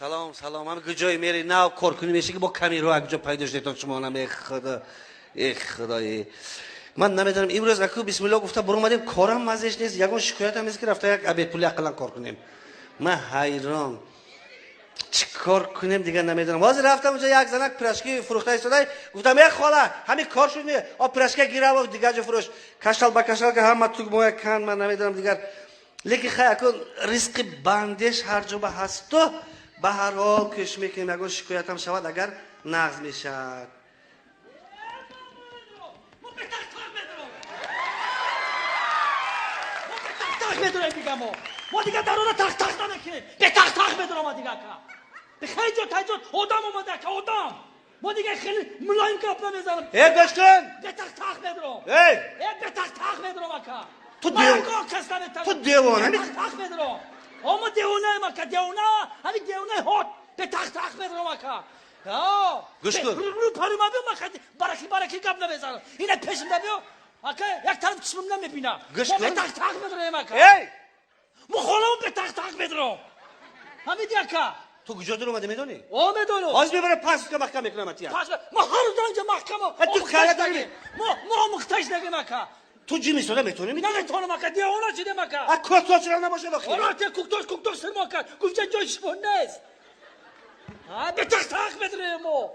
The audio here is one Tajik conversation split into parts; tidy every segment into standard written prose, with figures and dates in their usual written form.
Салом, салом. Ҳам куҷое мери, нав коркунӣ меши, ки бо камеро як ҷо пайдо шудетон шумо. Нам, э худо, э худои ман, намедонам, имрӯз аку бисмилло гуфта буромадем, корам маззеш нест, ягон шикоятам нест, ки рафта як обед пули ақаллан кор кунем. Ман ҳайрон, чӣ кор кунем, дигар намедонам. Ҳозир рафтам, унҷа як занак пирожки фурӯхта истода. Гуфтам: «Э хола, ҳамин кор шуд, о пирожка гирав, дигар ҷо фурӯш». Кашал ба кашалка ҳама тугмоя кан. Ман намедонам дигар, лекин хай, акун ризқи бандеш ҳар ҷо ба ҳасту, ба ҳар ҳол кӯшиш мекунем. Ягон шикоятам шавад, агар нағз мешавад. Мо бе тахтақ медорем, мо бе тахтақ медорем дига. Мо дига дарона тахтақ намекунем, бе тахтақ медорам. Ма дига ака, хеле таҷо одам омада, ака, одам. Мо дига хеле мулоим гап намезанам. Э, гӯш кун. Бе тахтақ медорам. Эй! Э, бе тахтақ медорам, ака. Ту Ма ягон кас наметавонам. Ту девона. Бе тахтақ медорам. О, мо девонаем, ака, девона, ҳамин девонаи ҳот. Бе тахтақ медорам, ака. Гӯш кун. Рӯ парима биё, ма бараки бараки гап намезанам. Ина пешимда биё, ака, як тараф чишмам намебина. Гӯш Мо бе кун. тахтақ медорем, ака. Эй! Мо хонамо бе тахтақ медорам, ҳамиди, ака. Ту куҷо дуромадӣ, медонӣ? О, медонам. Ҳозир мебара, 5 сутка маҳкам мекунам атия. Пас мо ҳар рӯз инҷа маҳкама. Э, ту кара дорӣ? Мо омӯхташ нагем, ака. Ту ҷим истода метонӣ? Наметонам, ака, девона шидем, ака. А корточра набошад охир? Орате куктош куктош сирмо кард, гуфта ҷои шумо нест. А бе тахтақ медорем мо.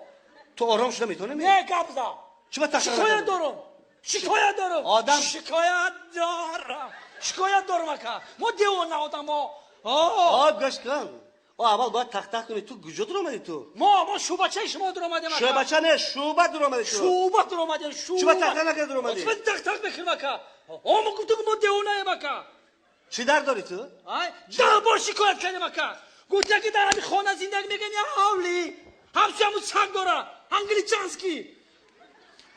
Ту ором шуда метонӣ? Не, гап за. Чиба тахтақ? Шикоят дорам, шикоят дорам. Одам- Шикоят дорам, шикоят дорам, ака. Мо девона одамо. О, гӯш кун, о, аввал бояд тахтақ кунӣ. Ту куҷо дуромадӣ, ту? Мо шӯъбачаи шумо дуромадем, ака. Шӯъбача не, шӯъба дуромадӣ ту. Шӯъба дуромадем, шӯъба. Чиба тахтақ накарда дуромадӣ? Чиба тахтақ мекунем, ака? О, мо гуфтем, мо девонаем, ака. Чӣ дард дорӣ ту? Ай, 10 бор шикоят кардем, ака. Гуфта ки дар ҳамин хона зиндагӣ мекунем, як ҳавлӣ ҳамсоямун саг дора, англичанский.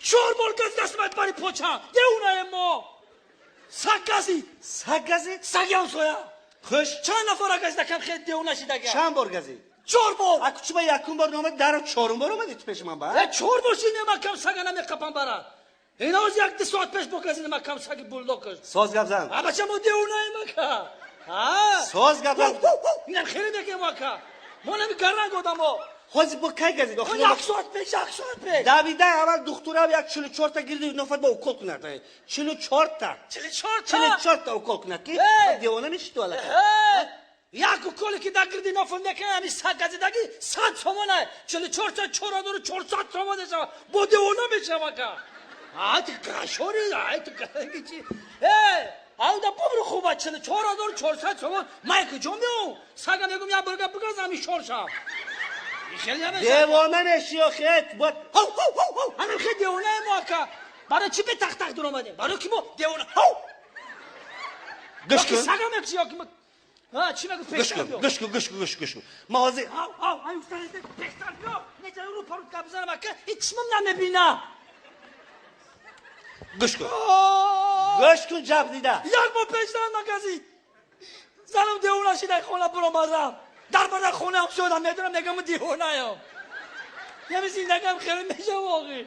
Чор бор газ дастмад бари поча. Девонаем мо. Саг газид. Саг газид? Саги ҳамсоя. Хуш. Чанд нафара газида кам, хеле девона шидага. Чанд бор газид? Чор бор. А чиба якум бор наомадӣ, даро чорум бор омадӣ ту пеши ман ба? Э, чор бор шинем, акам, сага намеқапам бара. Иноз як 2 соат пеш бо газидам, акам, саги булдокаш. Соз гап зан. А бача, мо девонаем, ака. А? Соз гап зан. Инам хеле мегем, ака. Мо нами гаранг одамо. Ҳозир бо кай газид охир? Як соат пеш, як соат пеш. Давида аввал духтура як 44-та гирди нофат ба укол кунад, 44-та. 44-та? 44-та укол кунад, ки Э! девона меши ту аллакай. Э, як уколе ки дар гирди нофон мекунад, ҳами саг газидаги, 100 сомона. 44-та 4400 сомон мешавад. Бо девона мешавам, ака. А ту гашори, ай ту гаранги чи? Э, ауда бубру хуба, 44,400 сомон. Ман куҷо меом? Сага мегум, як борга бигаз, ҳами шор шав. Хеле намешавад. Девона меши охир, бояд. Ҳав, ҳав, ҳав, ҳав. Ҳамин хел девонаем мо, ака. Барои чӣ бе тахтақ дуромадем? Барои ки мо девона. Ҳав! Гӯш Ёки кун. сага мекуши, ёки ҳа, чӣ мегӯ? Гӯш Пештар кун. биё. Гӯш кун, гӯш кун, гӯш кун, гӯш кун, ман ҳозир. Ҳав, ҳав, ай уфтанида, пештар биё. Неҷа рӯ пару гап бизанам, ака, ҳеҷ чишмам намебина. Гӯш кун, гӯш кун, ҷаб дида. Як бор пештар магазин. Занам девона шида, хона биромадам. Дар бара хона ҳамсоядам медонам, мегам, девонаям. Ями зиндагиам хеле мешава охир.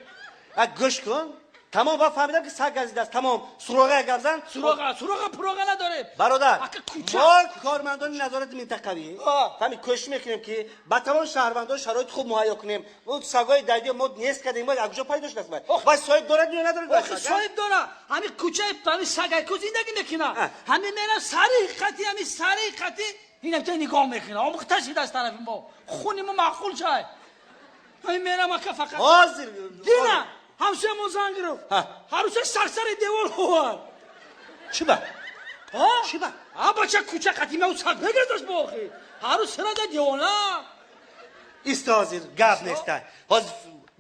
А, гӯш кун, тамом, ба фаҳмидам, ки саг газидааст, тамом, суроға гап зан. Суроға, суроға пуроға надорем. Бародар, Ака, кӯча. мо кормандони назорати минтақавӣ, А. фаҳми, кӯшиш мекунем, ки ба тамоми шаҳрвандон шароити хуб муҳайё кунем. Сагои дайдиё мо нест кардем, аз куҷо пайдо шудааст? Вай соҳиб дорад ё надорад вай Охи сага? Соҳиб дора. Ҳами кӯчаи ҳами сагайку зиндагӣ мекуна. А. Ҳами мена сари қати, ҳами сари қати инам нигоҳ мекуна. Омӯхта шидааст тарафи мо. Хуни мо маъқул шай. Ҳами мерам, ака, фақат. Ҳозир. Дина ҳамсоя мо занг гирифт. Ҳа. Ҳарӯза сарсари девор ховад. Чӣ ба? Ҳа? Чӣ ба? А бача, кӯча қати ма саг мегардаш бо охи. Ҳарӯз сарада девона. Иста, ҳозир гап неста, ҳозир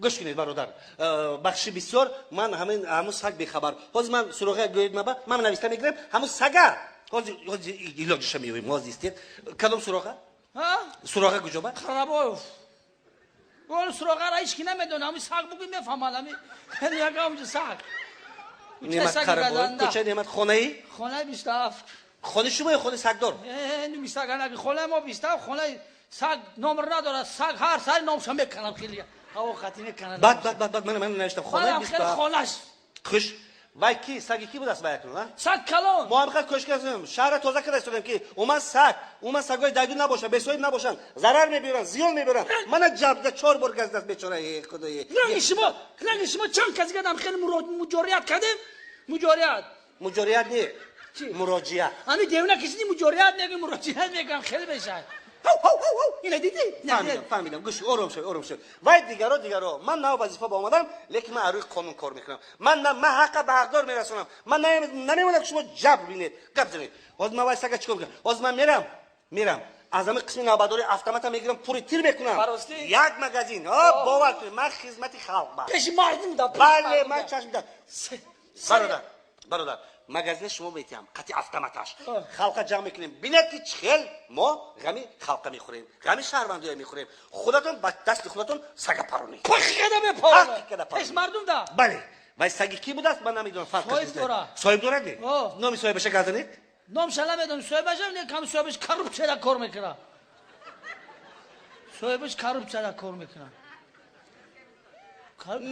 гӯш кунед, бародар. Бахши бисёр, ман ҳамин ҳамун саг бехабар. Ҳозир ман суроға гӯед, маба ман нависта мегирам ҳамун сага. Ҳозир илоҷиша меёбем, ҳозир истед. Кадом суроға? Ҳа? Суроға куҷо ба? Қарабоев. Гол суроғара ҳеч ки намедонам. Ҳами саг бугӯ мефаҳмад. Ҳами ягам саг. Немат саги Қарабоев. газанда. Кӯчаи Немат, хонаи? Хонаи 27. Хонаи шумо ё хонаи сагдор? Э, нуми сага наги, хонаи мо 27, хонаи саг номер надорад. Саг ҳар сари номша меканам, хеле ҳаво хати меканад. Бад, бад, бад, бад, ман навиштам хонаи Манам хеле 27. Хонаш. Хуш. Вай ки саги ки будаст вай акнун, а? Саг калон. Мо ҳам кӯшиш кардем, шаҳрро тоза карда истодем, ки уман саг, уман сагои дайду набошанд, бесоҳиб набошанд, зарар мебиёранд, зиён мебиёранд. Мана ҷабда 4 бор газидааст бечора, э худои. Ранги шумо чанд каси кардам, хеле муҷорият кардем? Муҷорият. Муҷорият не. Чӣ? Муроҷиат. Ҳамин девона кишиди муҷорият мегӯ, муроҷиат мегӯям, хеле мешавад. Ҳав, ҳав, ҳав, ҳав. Ина дидӣ? Фаҳмидам, фаҳмидам. Гӯш, ором шав, ором шав. Вай дигаро, дигаро. Ман нав вазифа ба омадам, лекин ман рӯи қонун кор мекунам. Ман ман ҳаққа ба ҳақдор мерасонам. Ман намемонам, ки шумо ҷабр бинед, гап занед. Ҳозир ман вай сага чикор мекунам? Ҳозир ман мерам, мерам. Аз ҳамин қисми навбатдори автомата мегирам, пури тир мекунам. Барости? Як магазин. О, бовар кунед, ман хизмати халқ ба. Пеши мардум да. Бале, ман чашм да. Бародар, бародар, магазини шумо метиҳам, қати автоматаш. Халқа ҷамъ мекунем. Бинед, ки чӣ хел мо ғами халқа мехӯрем, ғами шаҳрвандоя мехӯрем. Худатон ба дасти худатон сага паронед. Пахи када мепарона. Пахи када парона. Пеш мардум да. Бале. Вай саги ки будааст, ман намедонам, фарқ Соҳиб дора. Соҳиб дорад не? О. Номи соҳибаша газанед? Номша намедонам, соҳибаша не, кам соҳибаш коррупсияда кор мекунад. Соҳибаш коррупсияда кор мекунад.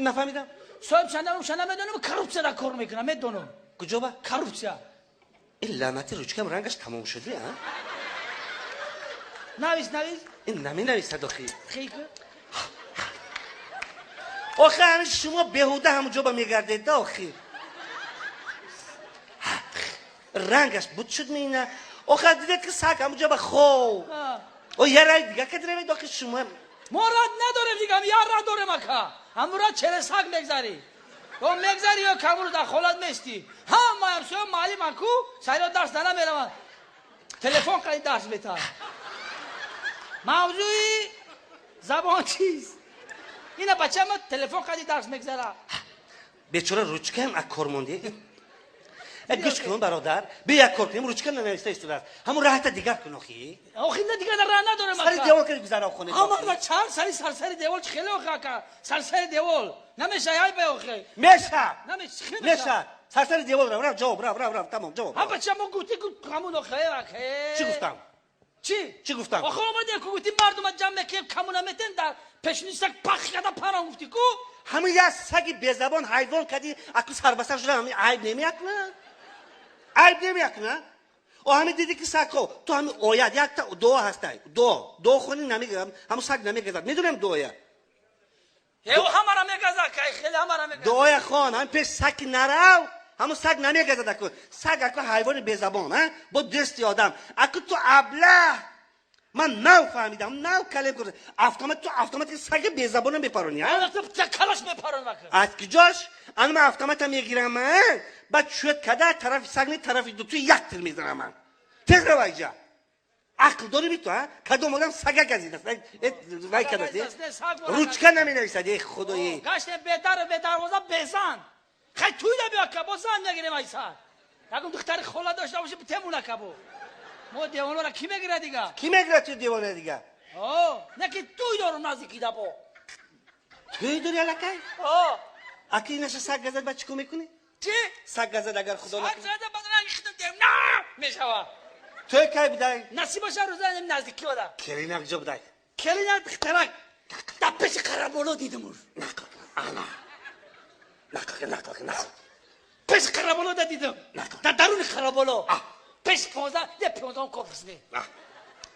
Нафаҳмидам. Соҳибша номша намедонам, коррупсияда кор мекунад, медонам. Куҷо ба? Коррупсия. Ин лаънати ручкам рангаш тамом шуди, а? Навис, навис. Ин наменависад охи. Хейка. Охи, ҳамин шумо беҳуда ҳамун ба мегардед, да, охи. Рангаш буд шуд меина. Охи, дидед, ки саг ҳамун ҷо ба хов. О, я рай дига кад равед, охи, шумо. Мо рад надорем дига, я рад дорем ака. Ҳамун рад через саг мегзарӣ. Ё мегзарӣ, ё камрӯз дар холат мести. Ҳама ҳамсоя маълим аку, сайро дарс дана мераванд. Телефон қади дарс метаҳад. Мавзӯи забон чист? Ина бачама телефон қади дарс мегзара. Бечора ручкаам ак кор монди. Гӯш кун, бародар, би як кор кунем, ручка нанависта истодааст. Ҳамун раҳата дигар кун, охи. Охи, на, дигар раҳ надорем Сари ака. девол кади гузара хонед. Ҳама чар сари сарсари девол чи хеле охи ака. Сарсари девол. Намеша ай бе охи. Меша. Намеша, хеле Меша. Сарсари девол рав, рав, ҷавоб, рав, рав, рав, тамом, ҷавоб. Ҳа, бача мо гуфти ку ҳамун охи ака. Чӣ гуфтам? Чӣ? Чӣ гуфтам? Охи, омадем ку, гуфти мардума ҷамъ мекунем, камуна метем, дар пешни саг пах када парон гуфти ку. Ҳамин як саги безабон ҳайвон кади аку сарбасар шуда, ҳамин айб намеякунад? Айб намеякунад? О, ҳамин диди, ки саг хо, ту ҳамин оят якта дуо ҳастай. Дуо, дуо хони намегазад, ҳамун саг намегазад. Медонем дуоя. Э, ҳамара мегазад, кай хеле ҳамара мегазад. Дуоя хон, ҳамин пеш саг ки нарав, ҳамун саг намегазад аку. Саг аку ҳайвони безабон, а? Бо дӯсти одам. Аку ту аблаҳ. Ман нав фаҳмидам, нав калем курдам. Автомат ту автомат саги безабона мепаронӣ, а? Калаш мепарон ака. Аз куҷош? Ана ман автомата мегирам, а? Баъд чӯят када тарафи саг не, тарафи ду ту як тир мезанам ман. Тез рав айҷа. Ақл дорӣ ту, а? Кадом одам сага газидааст? Вай кадааст, э? Ручка наменависад, э худои. Гаштем бедару бедарвоза, безан. Хай туйда биё ака, бо зан мегирем ай сар. Ягон духтари хола дошта боши, битемун ака бо. Мо девонора ки мегирад дига? Ки мегирад ту девона дига? О, не ки туй дорум наздики да бо. Туй дори аллакай? О. Аки инаша саг газад, ба чӣ кор мекунӣ? Чӣ? Саг газад, агар худо Саг накунад. зада, баъд ранги хидм дем на мешава. Той кай будай? Насибаша рӯза наздики ода. Келина куҷо будай? Келина духтарак дар пеши қараболо дидим ур. Нақл кун. Ана. Нақл кун, нақл кун, нақл. Пеши қараболо да дидим. Дар даруни қараболо. Пеши 15, не, 15-ум корпус не.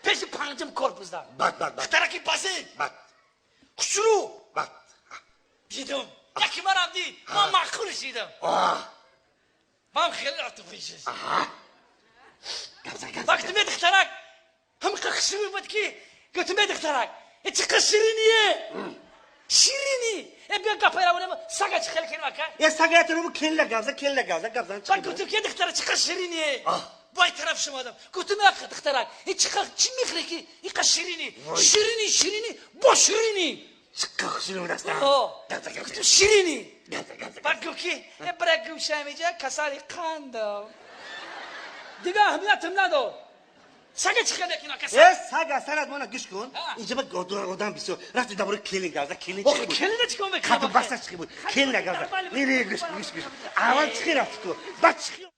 Пеши панҷум корпус да. Бад, бад, бад. Духтараки басин. Бад. Хушрӯ. Бад. Дидам. Яки марам дид. Ман маъқул шидам. Ман хеле рафту пешиш. Гап зан, гап зан. Вақти ме духтарак ҳамқа хушрӯ буд, ки гуфтам: «Е духтарак, э чӣ қадр шириние, ширинӣ, э биё гапайра вонем, сага чӣ хел кунем, ака?» Е, сага ятонаму келина гап зан, келина гап зан, гап зан. Баъд гуфтам ки: «Е духтарак, чӣ қадр шириние?» Бой тараф шумадам, гуфтам: «Е духтарак, э чӣ қадр, чӣ мехӯре, ки иқа ширинӣ, ширинӣ, ширинӣ, бо ширинӣ?» Чӣ қадр хушрӯ будаст. О. Гап зан, гап зан. Гуфтам: «Ширинӣ». Гап зан, гап зан. Баъд гуфт ки: «Э, бира гӯшам, иҷа касали қандам». Дига аҳамиятам надод. Сага чӣ хел мекунам, ака? Э, сага сарат мона, гӯш кун. А. Инҷа ба одам бисёр. Рафти дар бораи келин гап зан, келин чӣ Охи, буд? келина чӣ кор мекунам? Қаду баста чӣ буд? Келина гап зан. Не, не, гӯш, гӯш, гӯш. Аввал чӣ рафти ту? Баъд чӣ?